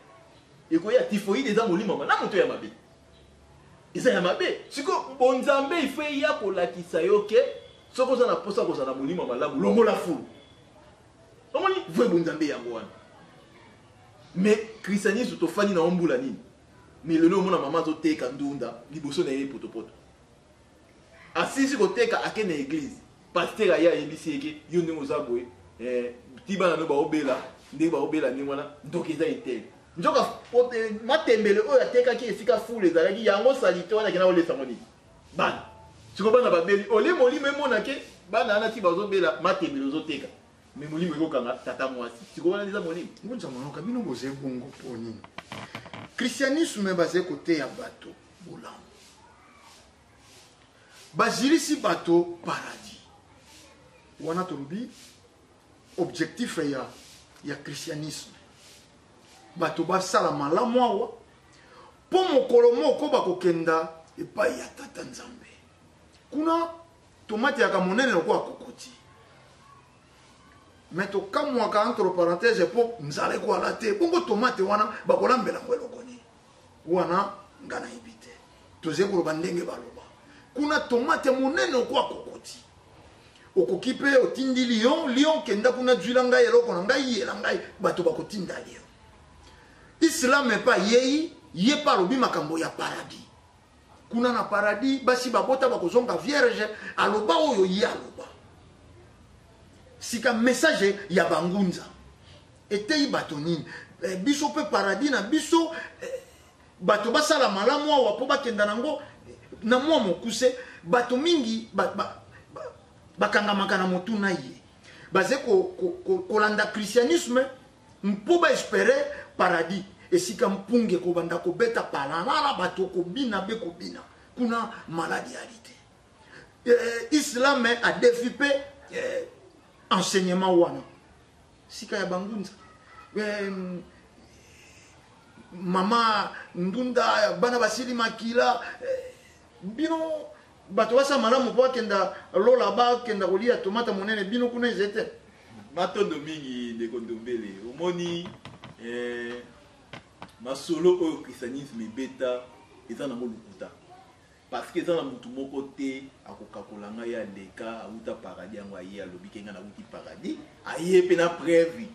Ekoya. Typhoïde eza molimo malamu to ya mabe? Eza ya mabe. Siko bonzambe ifo eya kolakisa yo ke soki oza na mposa kozala na molimo malamu, longola fulu. Omoni, vrai bonzambe yango wana. Mais christianisme, tofandi na mbula nini? Mais lelo omona mama azoteka ndunda liboso na ye potopoto. Asisi koteka, ake na église, pasteur aye, ayebisi ye ke yo ndenge oza boye, ti bana no baobela ndenge baobela ndenge wana, ndoki eza etele. Nzoka matembele oyo atekaki esika fulu ezalaki, yango saleté wana akenda kolesa ngo nini? Bana. Sikoyo bana babeli olie, molimo emonake bana wana ti bazobela matembele ozoteka. Mais molimo ekokanga tata mwasi. Sikoyo wana eza molimo. Ngunza Manoka, bino boza ebongo mpo nini christianisme bazali koteya bato bolamu, bazilisi bato paradis wana? Tolobi objectif ya christianisme, bato basala malamu awa mpo mokolo moko bakokenda epai ya Tata Nzambe. Kuna tomate yaka monene lokola kokoti. Mais tokamwaka, entre parenthèse, mpo nzala ekwala te. Bongo tomate wana bakolambela yango eloko nini? Wana nga nayebi te. Tozali koloba ndenge baloba kuna, tomate monene okoa kokoti, okoki mpe otindi lion: "Lion, kenda kuna, zwila ngai eloko na ngai, yela ngai." Bato bakotinda lion. Islam epe ayei, ye mpe alobi makambo ya paradis. Kuna na paradis, basi babota bakozonga vierge. Aloba oyo ye aloba. Sika message ya bangunza eteyi bato nini? Biso mpe paradis na biso, bato basala malamu awa mpo bakenda nango. Na mwa mokuse, bato mingi bakangamaka na motuna ye. Baze kolanda christianisme mpo baespérer paradis, esika mpunge ekobanda kobeta palalala, bato kobina be kobina kuna, maladi ali te. Islam adefi mpe enseignement wana. Sika ya bangunza, mama ndunda, bana basili makila. Bino bato basala malamu mpo bakenda lola, bakenda kolia tomata monene. Bino kuna eza te? Matondo mingi, ndeko Ndombele. Omoni, masolo oyo christianisme ebeta eza nango lokuta, parce que eza na motu moko te akokakola ngai aleka awuta paradis. Yango aye alobi ke ngai nauti paradis, aye mpe na preuve,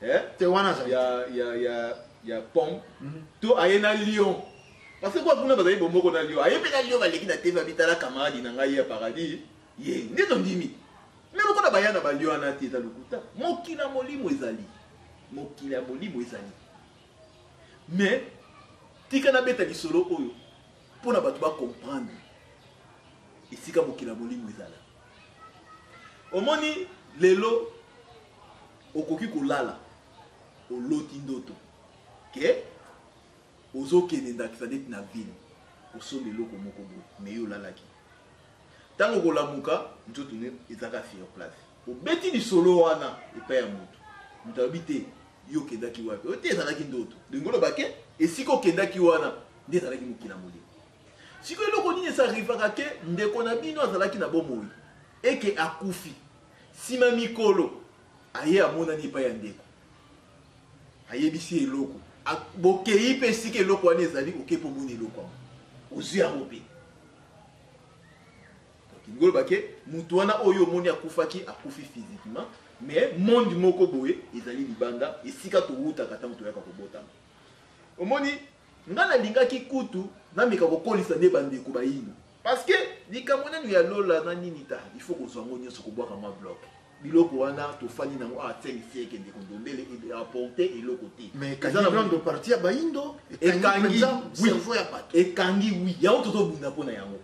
eh? Te, wana azali. Ya, ya, ya, ya pomme to aye na lion, parce que kwa kuna bazali bomoko na lion, aye mpe na lion, baleki na TV, abitala camarade na ngai ya paradis, ye nde tondimi. Me lokola baya na balion wana te, eza lokuta. Mokili ya molimo ezali, mokili ya molimo ezali. Mais tika nabeta lisolo oyo mpona bato bacomprendre esika mokili ya molimo ezala. Omoni, lelo okoki kolala, oloti ndoto ke ozokende, ndakisa neti na ville, kosomba eloko moko boye. Me yo olalaki, ntango okolamuka, nzoto ne ezaka sur place. Obeti lisolo wana epai ya motu, moto alobi te, yo okendaki wapi? Oyo te, ezalaki ndoto. Lingo oloba ke esika okendaki wana nde ezalaki mokili ya molimo. Sikoyo eloko nini esarrivaka ke ndeko na bino azalaki na bomoi, eke akufi, nsima mikolo aye amonani epai ya ndeko, ayebisi eloko, bokei mpe esika eloko wana ezali, okei mpo omoni eloko yango, ozwi yango mpe. Lingo oloba ke motu wana oyo omoni akufaki, akufi physiquement, mais monde moko boye ezali libanda, esika towutaka ntango toyaka kobotama. Omoni, nga nalingaki kutu nameka kokolisa nde bandeko bayindo, parce que likambo nanu ya lola na nini ta, il faut kozwa yango nyonso, kobwaka mwa bloc biloko wana tofandi nango a 5 siècle. Ndeko Ndombele, apporte eloko te. Mais ekangi grande partie ya bayindo. Ekangi. Cerveau ya bato. Ekangi, oui. Yango tozobunda mpo na yango,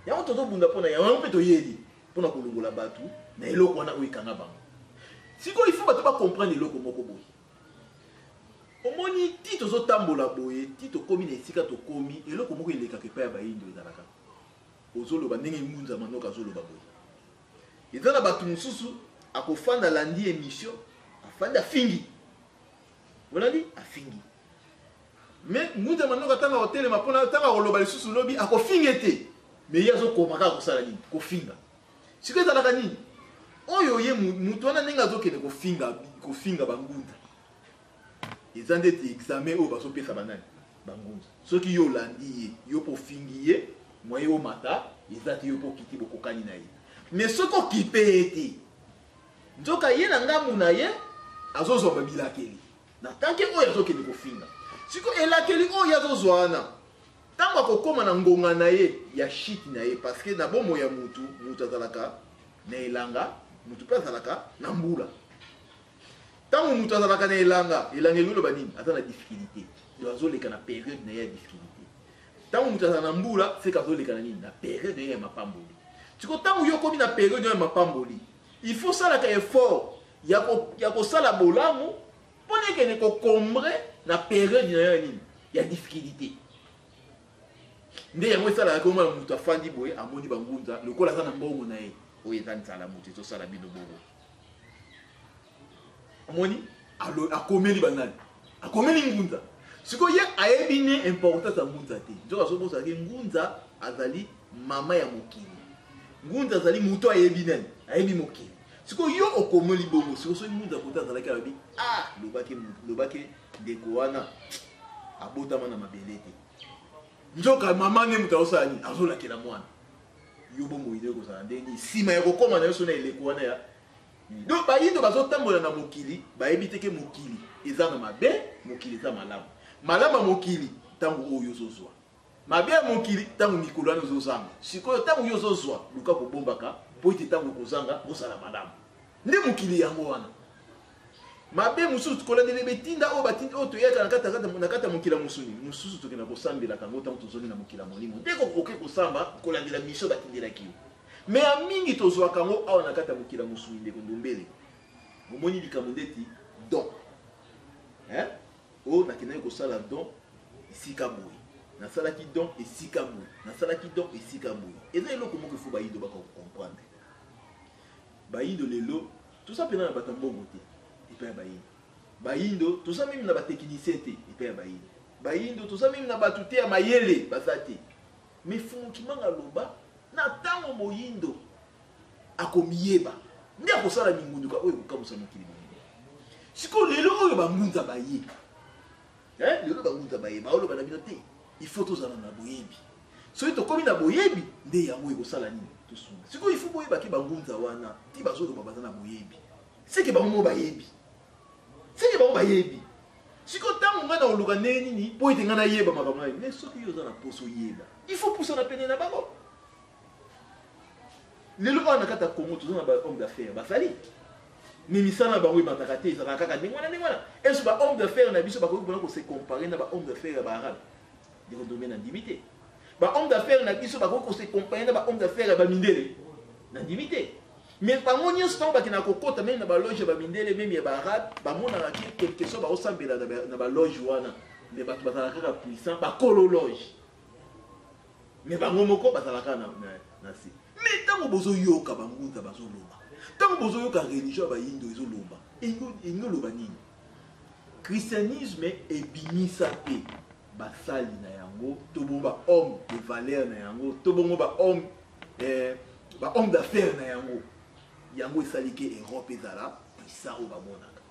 yango tozobunda mpo na yango, yango mpe toyeli mpona kolongola bato na eloko wana oyo ekanga bango. Sikoyo il faut bato bacomprendre eloko moko boye. Omoni, ti tozotambola boye, ti tokómi na esika tokómi, eloko moko elekaka epai ya bayindo ezalaka, ozoloba ndenge Ngunza Manoka azoloba boye, eza na bato mosusu akofanda, alandi émission, afandi, afingi, olandi, afingi. Mais Ngunza Manoka, ntango akotelema mpona ntango akoloba lisusu lobi, akofinga te, mais ye azokoma kaka kosala nini? Kofinga. Sikoyo ezalaka nini oyo ye mutu wana ndenge azokende kofinga, kofinga bangunza, eza ndeti examen oyo bazopesa banani? Bangunza. Soki yo olandi ye, yo mpo ofingi ye, moye omata eza te, yo mpo okiti, bokokani na ye. Mais soki okipe ye te, nzoka ye na ngambu na ye azozwa babilakeli na tanke oyo azokende kofinga. Sikoyo elakeli oyo azozwa wana, ntango akokóma na ngonga na ye ya shite na ye, parce que na bomoi ya mutu, mutu azalaka na elanga, mutu mpe azalaka na mbula. Ntango mutu azalaka na elanga, elanga elingi oloba nini? Aza na difficulté, donc azoleka na période na ye ya difficulté. Ntango mutu azala na mbula, seke azoleka na nini? Na période na ye ya mapamboli. Siko ntango yo okomi na période ya mapamboli, il faut osalaka effort ya kosala bolamu mpona ekende kokombre na période na yo ya nini? Ya difficulté. Nde yango esalaka komona moto afandi boye, amoni bangunza lokola aza na mbongo na ye. Oyo eza nzala, moto ezosala bino bongo. Omoni, akomeli banani? Akomeli ngunza. Sikoyo ye ayebi ne importance ya ngunza te. Nzoka azobosaka ngunza azali mama ya mokili, ngunza azali moto ayebi nani? Ayebi mokili. Sikoyo yo okomeli bongo, sikoyo soki ngunza kota azalaki, alobi: ah, lobaki, lobaki ndeko wana abotama na mabele te. Nzoka mama nde moto azosala nini? Azolakela mwana. Yo bomoi nde ekozala ndenge nini nsima ya kokóma na yo so na eleko wana ya? Donc bayindo bazotambola na mokili, bayebi te ke mokili eza na mabe, mokili eza malamu. Malamu ya mokili ntango oyo ozozwa, mabe ya mokili ntango mikolo wana ozozanga. Sikoyo ntango yo ozozwa, luka kobombaka mpo ete ntango okozanga ozala malamu. Nde mokili yango wana mabe mosusu kolandela betinda oyo batinda oyo toyaka na kati ya mokili ya mosuni. Mosusu tokenda kosambelaka yango ntango tozongi na mokili ya molimo, nde okoki kosamba kolandela mission batindelaki yo. Me ya mingi tozwaka yango awa na kati ya mokili ya mosuni. Ndeko Ndombele, omoni likambo ndeti don, eh? Oyo nakendaki kosala don esika boye, nasalaki don esika boye, nasalaki don esika boye, eza eloko moko ifo bayindo baka kocomprendre. Bayindo lelo toza mpena na bato ya mbongo te epai ya bayindo. Bayindo toza même na batechnicien te epai ya bayindo. Bayindo toza même na bato te ya mayele, baza te. Mais Fumu Kimanga aloba na ntango moyindo akomiyeba, nde akosala mingunduka oyo ekokamwisa mokili mobimba. Sikoyo lelo oyo bangunza baye, lelo bangunza baye, baoloba na bino te, il faut tozala na boyebi. Soki tokómi na boyebi, nde yango ekosala nini? Tosunga. Sikoyo il faut boyebaki bangunza wana ti bazoloba, baza na boyebi, seke bango mo bayebi, seke bango bayebi. Sikoyo ntango ngai nakoluka ndenge nini mpo ete ngai nayeba makambo na ye? Mais soki yo oza na mposa oyeba, il faut pusana pene na bango. Lelo awa na kati ya Congo toza na ba hommes d'affaires bazali, mais misala na bango emataka te, ezalaka kaka ndenge wana ndenge wana. Est-ce ba hommes d'affaires na biso bakoki mpona ko se comparer na ba hommes d'affaires ya ba arabe? Ndeko Ndombe, nandimi te. Ba hommes d'affaires na biso bakoki ko se comparer na ba hommes d'affaires ya ba mindele? Nandimi te. Mais bango nyonso ntango bakendaka kokota meme na baloge ya bamindele, meme ya baarabe, bamonaka ke quelque soit baosambela na baloge wana, mais bato bazalaka kaka puissant, bakolo loge, mais bango moko bazalaka na se. Mais ntango bozoyoka bangunza bazoloba, ntango bozoyoka religion ya bayindo ezoloba, elingi oloba nini? Christianisme ebimisa mpe basali na yango, to bongo ba homme de valeur na yango, to bongo ba homme ba homme d'affaires na yango. Yango esali ke Europe ezala puissant oyo bamonaka.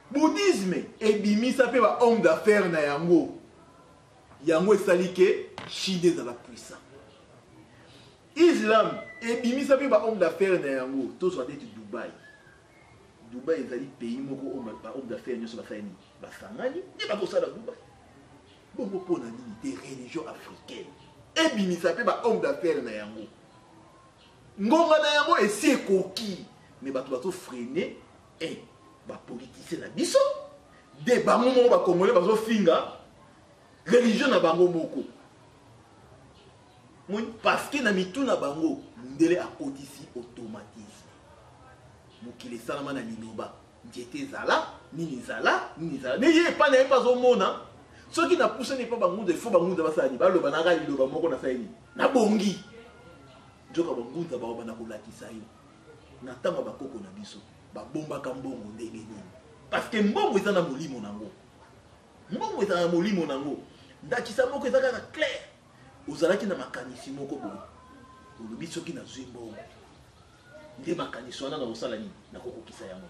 Bouddhisme ebimisa mpe ba homme d'affaires na yango, yango esali ke Chine ezala puissant. Islam ebimisa mpe ba homme d'affaires na yango, tozwa neti Dubai. Dubai ezali pays moko oyo ba homme d'affaires nyonso basali nini? Basangani nde bakosala Dubai. Bongo mpo na nini te religion africaine ebimisa mpe ba homme d'affaires na yango? Ngonga na yango esi ekoki, mais bato bazo freiner ba politiciens na biso de bango moko ba congolais bazofinga religion na bango moko. Parce que na mitu na bango mundele akotisi automatisme. Mokili esalama na liloba, nzete ezala nini, ezala nini, ezala nde ye epai na ye mpe azomona. Soki napusani epa bangunza, ifo bangunza basala nini? Baloba naka liloba moko, nasali nini? Nabongi. Nzoka bangunza bao banda kolakisa yo na ntango ya bakoko na biso babombaka mbongo ndenge nini, parce que mbongo eza na molimo nango, mbongo ezala na molimo nango. Ndakisa moko eza kaka clair: ozalaki na makanisi moko boye, olobi soki nazwi mbongo nde makanisi wana nakosala nini, nakokokisa yango.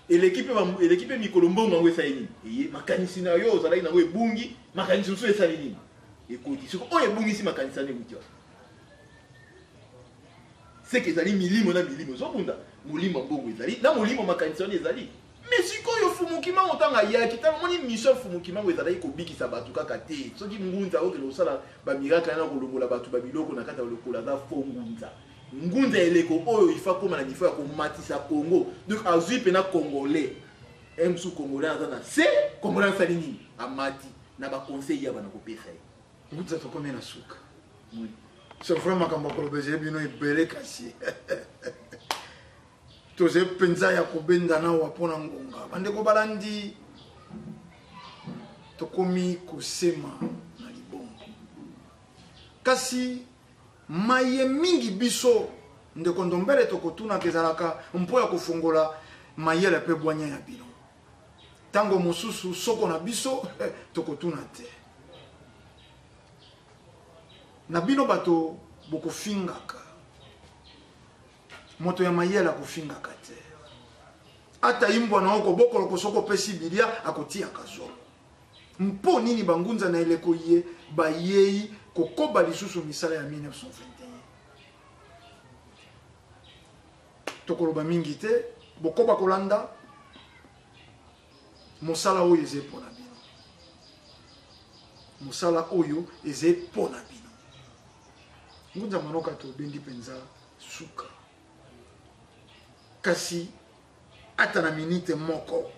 Eleki mpe mikolo, mbongo yango esali nini? Eye, makanisi na yo ozalaki nango ebungi, makanisi mosusu esali nini? Ekoti. Soki oyo ebungisi makanisi wana ewuti wapi? Seke ezali milimo na milimo ezobunda. Molimo ya mbongo ezali na molimo makanisi wana ezali. Mais sikoyo Fumu Kimbangu ntango ayaki, ntango omoni mission ya Fumu Kimbangu ezalaki kobikisa bato kaka te. Soki ngunza okende kosala bamiracle wana, kolongola bato babiloko na kati ya lokola, aza fo ngunza. Ngunza eleko oyo ifa koma na niveau ya komatisa Congo. Donc azwi mpena congolais mosusu, congolais aza na se, congolais asali nini? Amati na baconseil ya bana kopesa ye. Ngunza, tokomi na suka. C'est vrai, makambo ya koloba ezali bino ebele, kasi tozali mpenza ya kobenda nawa mpona ngonga. Bandeko balandi, tokomi kosema na libongo, kasi maye mingi biso ndeko Ndombele tokotunaka ezalaka mpo ya kofongola mayele mpe bwanya ya bino. Ntango mosusu soko na biso tokotuna te na bino bato bokofingaka. Moto ya mayele akofingaka te, ata imbwa na okobokoloko soki opesi bilia akotiaka zolo. Mpo nini bangunza na eleko ye bayei kokoba lisusu misala ya 1921? Tokoloba mingi te, bokoba kolanda mosala oyo eza mpo na bino, mosala oyo eza mpo na bino. Ngunza Manoka, tobendi mpenza suka, kasi ata na minite moko,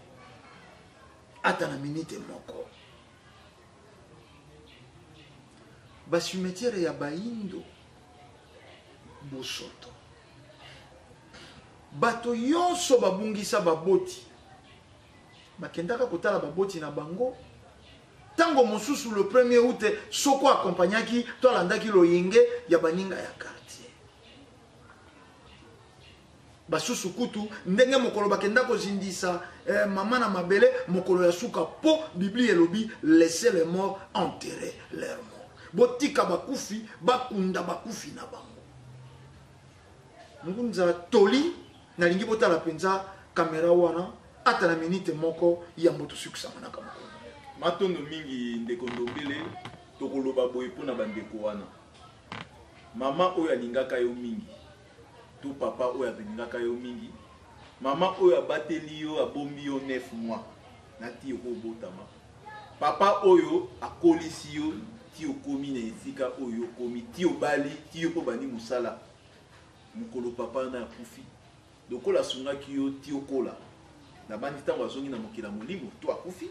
ata na minite moko, bacimetière ya bayindo bosoto, bato nyonso babungisa baboti bakendaka kotala baboti na bango. Ntango mosusu le 1er août, soko akompagnaki to alandaki loyenge ya baninga ya quartier. Basusu kutu ndenge mokolo bakenda kozindisa mama na mabele mokolo ya suka, mpo Biblia elobi: "Laissez les morts enterrer leurs morts", botika bakufi bakunda bakufi na bango. Ngunza, toli nalingi botala mpenza kamera wana ata na minite moko yambo tosukisama na mokolo. Matondo mingi, ndeko Ndombele. Tokoloba boye mpona bandeko wana: mama oyo alingaka yo mingi to papa oyo alingaka yo mingi, mama oyo abateli yo, abombi yo 9 mois. Na ti okobotama, papa oyo akolisi yo ti okomi na esika oyo okomi, ti obali, ti yo mpo obandi mosala. Mokolo papa wana akufi, lokola asungaki yo ti okola, nabandi ntango azongi na mokili ya molimo to akufi,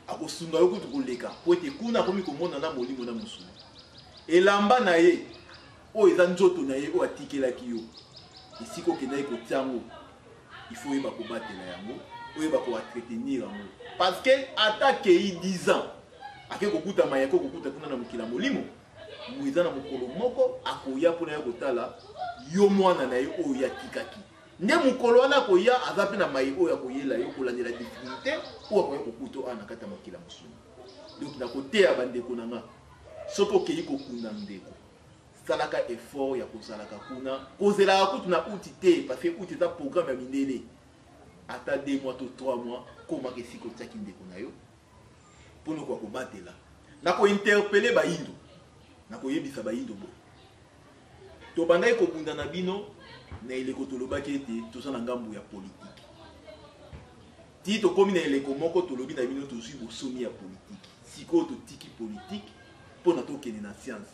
akosunga yo kutu koleka, mpo ete kuna akomi komona na molimo na mosuni. Elamba na ye oyo eza nzoto na ye oyo atikelaki yo, esika okendaki kotia yango, il faut oyeba kobatela yango, oyeba koentretenir yango, parce que ata akei 10 ans, ake kokuta mayako kokuta kuna na mokili ya molimo, eza na mokolo moko akoya mpona ya kotala yo mwana na ye oyo ye atikaki. Nde mokolo wana akoya, aza mpe na maye oyo akoyela yo kolandela difficulté oyo akoya kokuta awa na kati ya mokili ya mosuni. Donc nakoteya bandeko na nga, soki okei kokunda ndeko, salaka effort ya kozalaka kuna, kozelaka kutu na uti te, parce que uti eza programme ya mindele. Ata 2 mois to 3 mois, komaka esika otiaki ndeko na yo mpona okoka kobatela. Nakointerpele bayindo, nakoyebisa bayindo boye: tobandaki kobunda na bino na eleko tolobaki ete toza na ngambo ya politike, ti tokomi na eleko moko tolobi na bino tozwi bosomi ya politike, sikoyo totiki politike mpona tokende na science.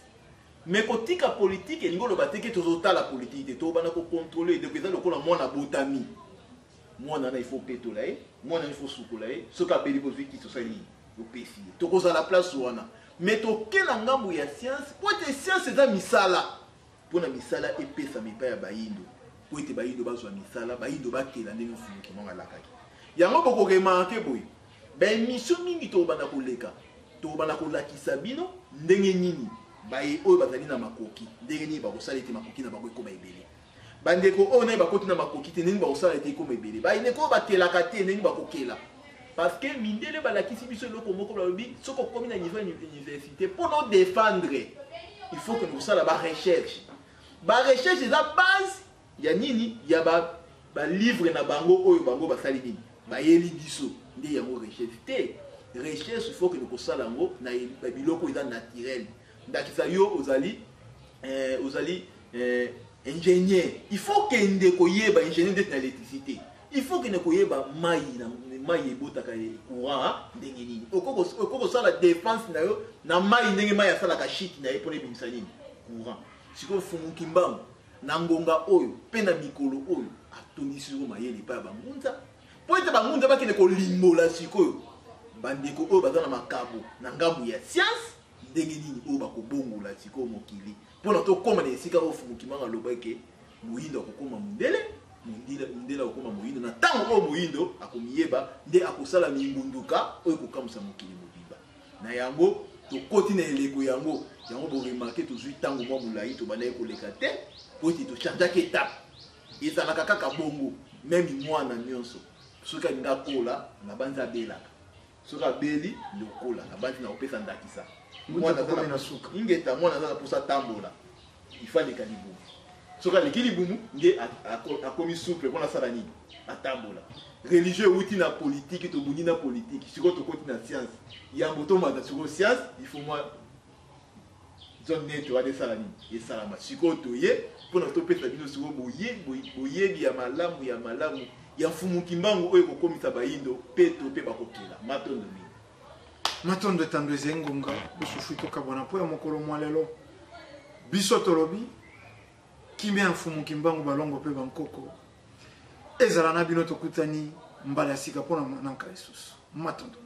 Me kotika politike elingi oloba te ke tozotala politike te, tobanda kocontrole. Donc eza lokola mwana abotami, mwana wana il faut petola ye, mwana wana il faut sukola ye, soki abeli bozwi kisi osali nini, opesi ye. Tokozala place wana, me toke na ngambo ya science, po ete science eza misala, mpona misala epesama epai ya bayindo, po ete bayindo bazwa misala, bayindo bakela ndenge Mfumu Kimbangu alakaki yango. Bokoremarke boye, baemission mingi tokobanda koleka, tokobanda kolakisa bino ndenge nini baye oyo bazali na makoki, ndenge nini bakosala ete makoki na bango ekoma ebele. Bandeko oyo naye bakoti na makoki te, ndenge bakosala ete ekoma ebele. Bandeko oyo bakelaka te, ndenge bakokela. Parce que mindele balakisi biso eloko moko, balobi soki okomi na niveau ya université, mpona odefendre, il faut que kosala barecherche. Barecherche eza base ya nini? Ya balivre na bango oyo bango basali nini, bayeli biso nde yango recherche te. Recherche, il faut que kosala yango na biloko eza naturel. Ndakisa, yo ozali ingénieur, il faut kende koyeba ingénieur ndeti na électricité, il faut kende koyeba mai na mai ebotaka courant ndenge nini. Okoki kosala défense na yo na mai, ndenge mai asalaka shit na ye mpona ebimisa nini, courant. Sikoyo Mfumu Kimbangu na ngonga oyo mpe na mikolo oyo atondisi sikoyo mayele epai ya bangunza, mpo ete bangunza bakende kolimbola sikoyo bandeko oyo baza na makabo na ngambu ya science, ndenge nini oyo bakobongola sikoyo mokili mpona tokóma na esika oyo Mfumu Kimbangu aloba eke moyindo akokóma mondele, mondele akokóma moyindo. Na ntango oyo moyindo akomiyeba, nde akosala mingunduka oyo ekokamwisa mokili mobimba. Na yango tokoti na eleko yango. Yango boremarke, tozwi ntango mwa molai tobandaki koleka te, po ete tochangeaki étape. Ezalaka kaka bongo, meme mwana nyonso soki alingi akola, na banzi abelaka, soki abeli nde okola. Na banzi na kopesa ndakisa, ingeta mwana aza na mposa atambola, ifa aleka libumu. Soki aleki libumu, nde akomi souple mpona asala nini, atambola. Religion euti na politike, tobundi na politike, sikoyo tokoti na science. Yambo tomata sikoyo science, il faut mwa zone nete wana esala nini, esalama. Sikoyo toye mpona topesa bino sikoyo boyebi ya malamu ya malamu ya Mfumu Kimbangu oyo ekokomisa bayindo peto mpe bakokela. Matondo mingi. Matondo. Etando ezali ngonga bosufu, tokabwana mpo ya mokolo mwa lelo. Biso tolobi kimia ya Mfumu Kimbangu, balongo mpe bankoko ezala na bino. Tokutani mbala ya sika mpona nanka lisusu. Matondo.